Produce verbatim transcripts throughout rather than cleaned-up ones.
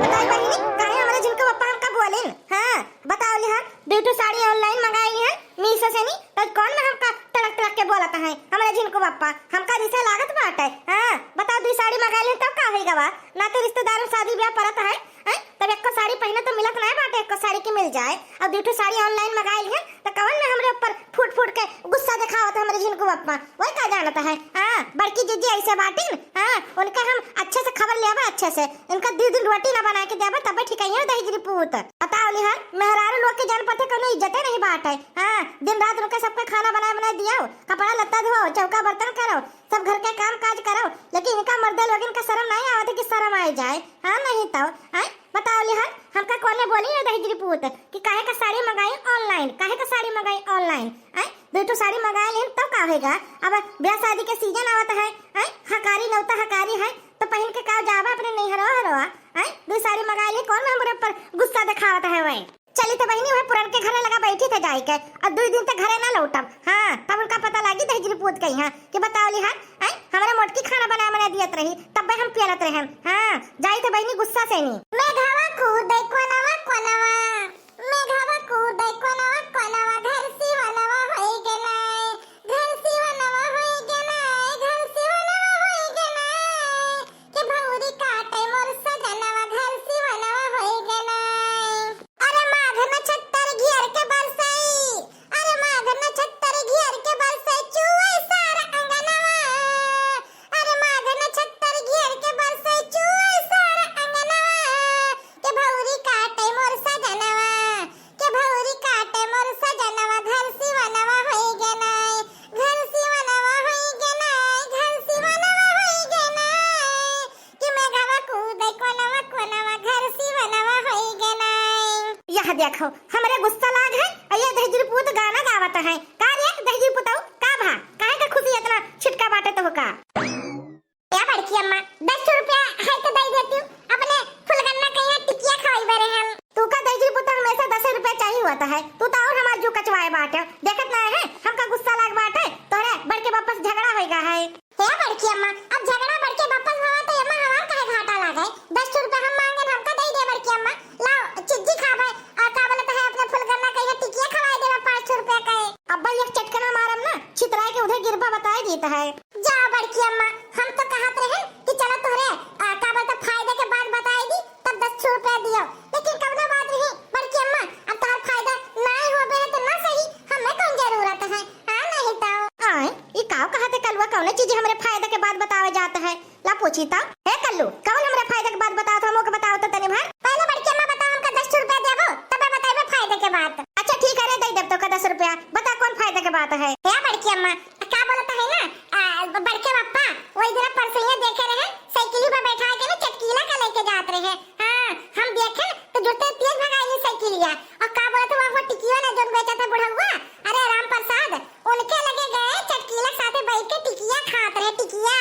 बताई बहिनी, काहे हमरे झिनकू बप्पा हमका बोलिन? हाँ, बताओ लिहा, दुइ ठो साड़ी online मंगाई है Meesho से नी, तो कौन में हमका तड़क तड़क के बोलत है हमरे झिनकू बप्पा? हमका रिसे लागत बाटे। हाँ, बताओ, दुइ साड़ी मंगाई लिहन तब का होई गवा? नाते रिश्तेदार में शादी ब्याह परत है, हैं? तब एक्को साड़ी पहिने तो मिलत नाय बाटे, एक्को साड़ी के मिल जाए। अब दुइ ठो साड़ी online मंगाई लिहन, तो कवन में हमरे ऊपर फूट फूट के गुस्सा देखावत है हमरे झिनकू बप्पा? वही का जानत है? हाँ, बड़की जिज्जी ऐसे बाटिन, हाँ, उनका हम अच्छे से खबर लेबे, अच्छे से। इनका दू दिन रोटी ना बना के देबे, तबे ठीक है दहिजरी पूत। बताओ लिहा, मेहरारू लोग के जान पते कौनो इज्जते नहीं बाटे। हाँ, दिन रात उनके सबके खाना बनाए बनाए दियाओ, कपड़ा लत्ता धोओ, चौका बर्तन करो, सब घर के काम काज करो, लेकिन इनका मर्दे लोगिन का शर्म नहीं आवत है कि शर्म आए जाए। हाँ, नहीं तो, हैं? बताओ लिहा, हमका कौने बोली है दहिजरी पूत कि काहे का साड़ी मंगाई online, काहे का साड़ी मंगाई online, हैं? दुइ ठो साड़ी मंगाई लिहन तो का होइगा? अब ब्याह शादी के season आवत है, हैं? हकारी नौता हकारी है, तो पहिन के का जाबा अपने नैहरवा हरवा, हैं? दुइ साड़ी मंगाई लिहन, कौन में हमरे ऊपर गुस्सा देखावत है वही? चली तो बहिनी, वह पुरन के घरे लगा बैठी थे जाए के, और दुइ दिन तक घरे ना लौटब। हाँ, तब उनका पता लागी दहिजरी पूत के यहाँ कि बताओ लिहा, हैं? हमरे मोटकी खाना बनाए बनाए दियत रही, तब हम पियलत रहन। हाँ, जाई तो बहिनी गुस्सा से नी। मेघवा कूदे कोनवा कोनवा, मेघवा कूदे कोनवा कोनवा, घर सिवनवा होई गे नाय, घर सिवनवा होई गे नाय, घर सिवनवा होई गे नाय, कि भौरी काटे मोर सजनवा, घर सिवनवा होई गे नाय। अरे माघ नक्षत्र घेर के बरसई, अरे माघ नक्षत्र घेर के बरसई, चुए सारा अंगनवा। अरे माघ नक्षत्र घेर के बरसई, चुए सारा अंगनवा। के भौरी काटे मोर सजनवा, के भौरी काटे मोर सजनवा, घर सिवनवा होई गे नाय, घर सिवनवा होई गे नाय, घर सिवनवा होई गे नाय। कि मेघवा कूदे कोनवा कोनवा, घर सिवनवा होई गे नाय। यह देखो, हमरे गुस्सा लाग है, और ये दहिजरी पूत गाना गावत है। का रे दहिजरी पुतऊ, का भा? काहे का खुशी इतना छिटका बाटे तोहका? या बड़की अम्मा, दस रुपया है तो दे देती हूँ, अपने फुलगन्ना कहिया टिकिया खवाई बरे हम। तू का दहिजरी पुतऊ, हमेशा दस रुपया चाहिए होत है, तू तो और हमार जू कचवाए बाटे। देखत ना है, हमका गुस्सा लाग बाटे, तोहरे बड़के बप्पा से झगड़ा होइगा है। हे बड़की अम्मा, अब झगड़ा बड़के बप्पा से भवा तो अम्मा हमार काहे घाटा लागे? दस रुपया हम मांगन, हमका दे दे बड़की अम्मा। लाओ, चिज्जी खाबे, और का बोलत है, अपने फुलगन्ना कहिया टिकिया खवाई देबे पाँच सौ रुपया का है। अब्बा एक चटकना मारम ना, छितराए के उधर गिरबा बताए देत है। जा बड़की अम्मा, हम तो कहत रहे कि चलो तोहरे, आ, का बोलत, फायदे के बात बताए दी, तब दस रुपया दियो, लेकिन कवनो बात नहीं बड़की अम्मा, अब तोहर फायदा नाई होबे है तो ना सही, हमें कौन जरूरत है, हाँ नहीं तो। आए, ई काव कहत है कलुआ, कौने चीज हमरे फायदा के बात बतावे जात है? ला पूछी ता, हे कल्लू, कौन हमरे फायदा के बात बतावत है, हमके बताओ तो तनी भर। पहले बड़की अम्मा बताओ, हमका दस रुपया देबो, तबे बताइबे फायदा के बात। अच्छा ठीक है रे, दे देब तोका दस रुपया, बता कौन फायदा के बात है? हे बड़की अम्मा, का बोलत है ना, आ, ब-, बड़के पप्पा, वही दिन परसैया देखे रहे, साइकिल पे बैठा के ना चटकीला का लेके जात रहे। हाँ, हम देखे तो जुरते तेज भगाई साइकिलिया। और का बोलत हुआ, वो टिकिया ना जोन बेचत है बुढ़उआ, अरे राम प्रसाद, उनके लगे गए, चटकीला के साथे बैठ के टिकिया खात रहे, टिकिया।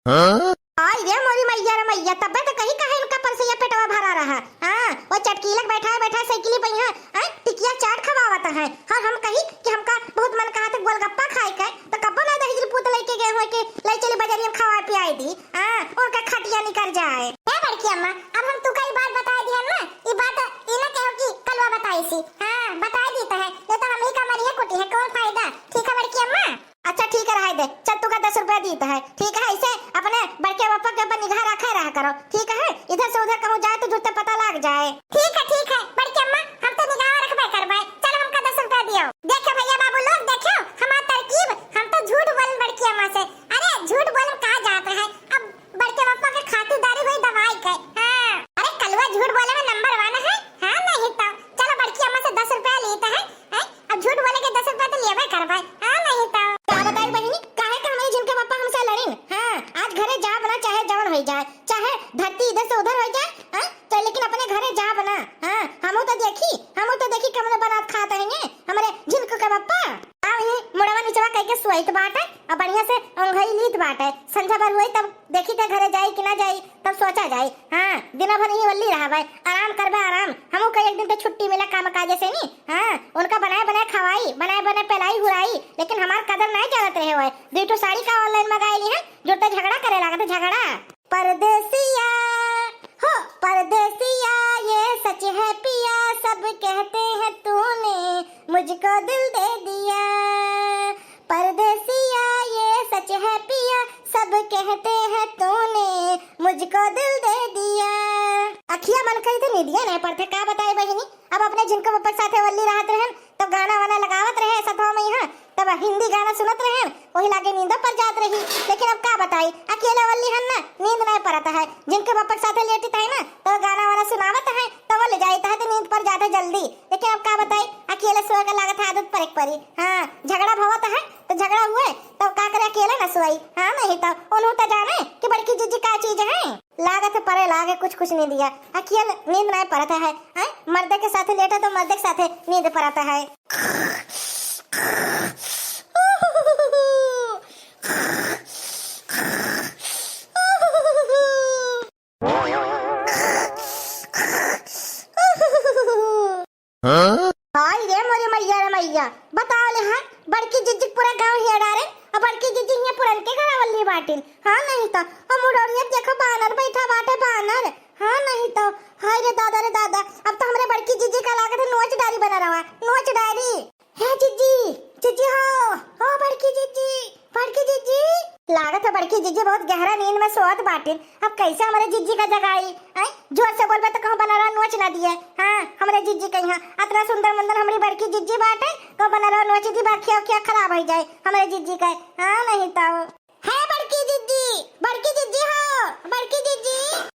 हाँ? आई रे मोरी मैया रे मैया, तब्बे तो कही कहे इनका परसैया पेटवा भरा रहा। हाँ, वो चटकीलक बैठाए बैठाए साइकिली पे यहाँ, हाँ, टिकिया चाट खवावत है। हाँ, हम कही कि हमका बहुत मन कहा था गोलगप्पा खाए के, तो कब्बो ना दहिजरी पूत लेके गए हो कि ले चली बजरिया में खवाए पियाए दी। हाँ, उनका खटिया निकल जाए। ए बड़की अम्मा, अब हम तू का ई बात बताए दिहन ना, ई बात ई ना कहो कि कलुआ बताई सी। हाँ, बताए दी तो है, नहीं तो हम ही का मरिए कुटी है, कौन फायदा? ठीक है बड़की अम्मा? अच्छा ठीक है, रहे दे, चल तू का दस रुपया दीत है, ठीक है? ऐसे अपने बड़के पप्पा के ऊपर निगाह रखे रहा करो, ठीक है? इधर से उधर कहूँ जाए तो झूठे पता लाग जाए। ठीक है, ठीक है बड़की अम्मा, हम तो निगाह रखबे करबे। चल हमका दस रुपया दियो। देखो भैया बाबू लोग, देखो हमार तरकीब, हम तो झूठ बोल बड़की अम्मा से। अरे झूठ बोल कहा जात है, अब बड़के पप्पा के खातिरदारी हुई दवाई के। हाँ। अरे कलुआ झूठ बोले में number one है। हाँ नहीं तो। चलो बड़की अम्मा से दस रुपया लेते हैं, हैं? अब झूठ बोले के दस रुपया तो लेबे करबे। हाँ नहीं तो। का बताई बहिनी, काहे का हमारे झिनके पप्पा हमसे लड़िन? हाँ, आज घरे जा बना चाहे जवन होई जाए, चाहे धरती इधर से उधर होई जाए, हाँ? तो लेकिन अपने घरे जा बना। हाँ, हमू तो देखी, हमू तो देखी कमले बनात खात हैं हमरे झिनकू के पप्पा। अब ये मुड़वा निचवा कह के सोइत बाटे, अब बढ़िया से ओंघई लीत बाटे। संझा भर हुई तब देखी ते घरे जाई कि ना जाई, तब सोचा जाई। हाँ, दिना भर यहीं वल्ली रहबे, आराम करबे आराम। हमू के एक दिन तो छुट्टी मिला काम काजे से नी। हाँ, उनका बनाए बनाए खवाई, बनाए बनाए पिलाई हुराई, लेकिन हमार कदर नहीं जानत रहे हुए। दुई ठो साड़ी का online मंगाई ली है, जुड़ते झगड़ा करे लागत झगड़ा। परदेसिया हो परदेसिया। कई तो नींदिया नहीं पड़ते, का बताई बहिनी। अब अपने झिनको बप्पा के साथे वल्ली रहत रहन, तब गाना वाना लगावत रहे सथवा में यहाँ, तब हिंदी गाना सुनत रहन, वही लागे नींदो पर जात रही। लेकिन अब का बताई, अकेले वल्ली हन ना, नींद नहीं पड़त है। झिनको बप्पा के साथे लेटित है ना, तो गाना वाना सुनावत है, तो वल्ली जाइत है तो नींद पर जात है जल्दी। लेकिन अब का बताई, अकेले सोए का लागत है, आदत परे के परी। हाँ, झगड़ा भवत है, तो झगड़ा हुए, तब का करे, अकेले न सोई। हाँ, नहीं तो उन्हों तो जाने कि बड़की जिज्जी का चीज है। लागत है परे लागे कुछ कुछ नींदिया, अकेले नींद नहीं पड़त है। हैं? मर्दे के साथे लेटे तो मर्दे के साथे नींद पड़त है। हाय रे मोरे मैया रे मैया, बताओ ले, हाँ, बड़की जिज्जी पूरा गाँव हिया डारे, और बड़की जिज्जी हिया पुरन के घरा वल्ली बाटिन। हाँ, नहीं तो, और मुड़ोरिया देखो, बानर बैठा बाटे, बानर। हाँ, नहीं तो, हाय रे दादा रे दादा, अब तो हमरे बड़की जिज्जी का लागत है नोच डारी बना रहा, नोच डारी। हे जिज्जी, जिज्जी हो, ओ बड़की जिज्जी, बड़की जिज्जी। लागत है बड़की जिज्जी बहुत गहरा नींद में सोत बाटिन। अब कैसे हमरे जिज्जी का जगाई? हैं? जोर से बोलबे तो कहूँ बनरवा नोच ना दिए। हाँ, हमरे जिज्जी कहीं, हाँ, अतना सुंदर मुंदर हमरी बड़की जिज्जी बाटे, कहूँ बनरवा नोच दी, बा खिया खिया खराब हो जाए हमरे जिज्जी का। हाँ, नहीं तो। हे बड़की जिज्जी, बड़की जिज्जी हो, बड़की जिज्जी।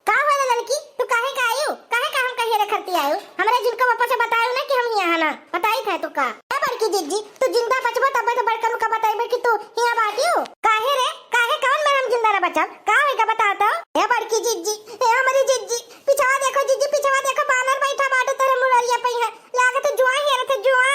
का होला ललकी, तू काहे का आयु? काहे का हम कहिए रे खरती आयु? हमरे जिनको बप्पा से बतायु ना कि हम यहाँ ना, बताई था तू का। हे बड़की जिज्जी, तू जिंदा बचबो तब तो बड़कन का बताइबे कि तू हिया बाटियो। काहे रे, काहे, कौन में हम जिंदा ना बचब? का होई का बता तो? हे बड़की जिज्जी, हे हमरी जिज्जी, पिछवा देखो जिज्जी, पिछवा देखो, बानर बैठा बाटे तोरे मुड़रिया पे है। लागत है जुआ हेरत है, जुआ।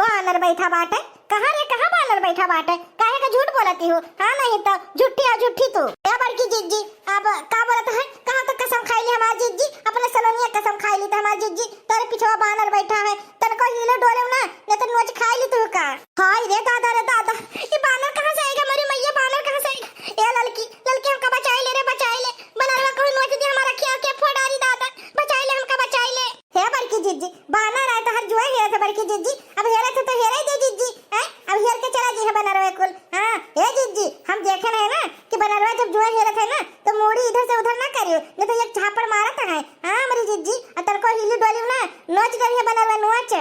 बानर बैठा बाटे? कहाँ रे, कहाँ बानर बैठा बाटे? काहे का झूठ बोलती हो? हाँ, नहीं तो झूठी आ झूठी तू। ए बड़की जिज्जी, अब का बोलत है? कहाँ तो कसम खाई ली हमार जिज्जी, अपने सलोनिया कसम खाई ली तो हमार जिज्जी, तोरे पिछवा बानर बैठा है, तनको हिलो डोले ना, नहीं तो नोच खाई ली तू का। हाय रे दादा रे दादा, ये बानर कहाँ से आएगा? मेरी मैया, बानर कहाँ से आएगा? ए ललकी, ललकी हमका बचाई ले रे, बचाई ले, बनरवा कहूँ नोच दी हमारा, क्या क्या फोड़ारी दादा, बचाई ले हमका, बचाई ले। हे बड़की जिज्जी, बानर आए तो हर जुआ हेरत है बड़की जिज्जी, अब हेरत है तो हेरे दे जिज्जी, हैं? अब हेर के चला जी है बनरवा कुल। हाँ, हे जिज्जी, हम देखे रहे ना कि बनरवा जब जुआ हेरत है ना तो मूड़ी इधर से उधर ना करियो, नहीं तो एक झापड़ मारत है। हाँ, हमारी जिज्जी, और तनको हिली डोली ना, नोच डरी है बनरवा, नोच।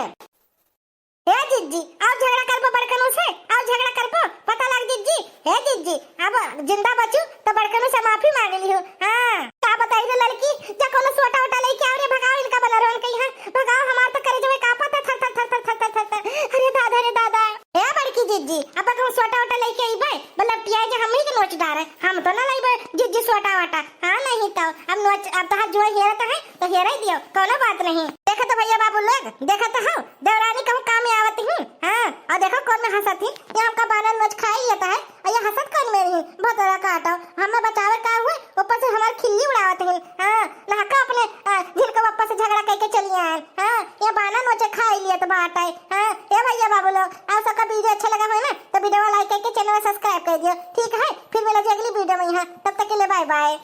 हे जिज्जी, और झगड़ा करबो बड़कनू से, और झगड़ा करबो, पता लग जिज्जी। हे जिज्जी, अब जिंदा बचू तो बड़कनू से माफी मांग लियो। हाँ, का बताई रे ललकी, जा कोनो सोटा वोटा लेके आओ रे, भगाओ इनका बनरवन के यहाँ, भगाओ, हमार तो करेजवा कांपत है, थर, थर, थर। अरे दादा रे दादा। ए बड़की जिज्जी, अब कहूँ सोटा वोटा लेके अइबे, मतलब टिया जे हम ही के नोच डारे, हम तो ना लइबे जिज्जी सोटा वोटा। हाँ, नहीं तो, अब नोच, अब तो हाथ जुआ हेरत है, तो हेरे दियो, कोनो बात नहीं। देखा तो भैया बाबू लोग, देखा तो हो, देवरानी कहूँ काम में आवत ही। हाँ, और देखो कौन में हंसत ही, ये हमका बानर नोच खाई लेता है, और ये हंसत कौन में रही, भतरा काटो, हमें बचावे का हुए, ऊपर से हमार खिल्ली उड़ावत ही। हाँ, नहका अपने, आ, झिनको बप्पा से झगड़ा करके चली आए। हाँ, ये बानर नोचे खाई लिए तो बात है। हाँ, ए भैया बाबू लोग, आप सबका वीडियो अच्छा लगा हो ना, तो वीडियो को like करके चैनल को सब्सक्राइब कर दियो, ठीक है? फिर मिला जी अगली वीडियो में यहाँ, तब तक के लिए बाय बाय।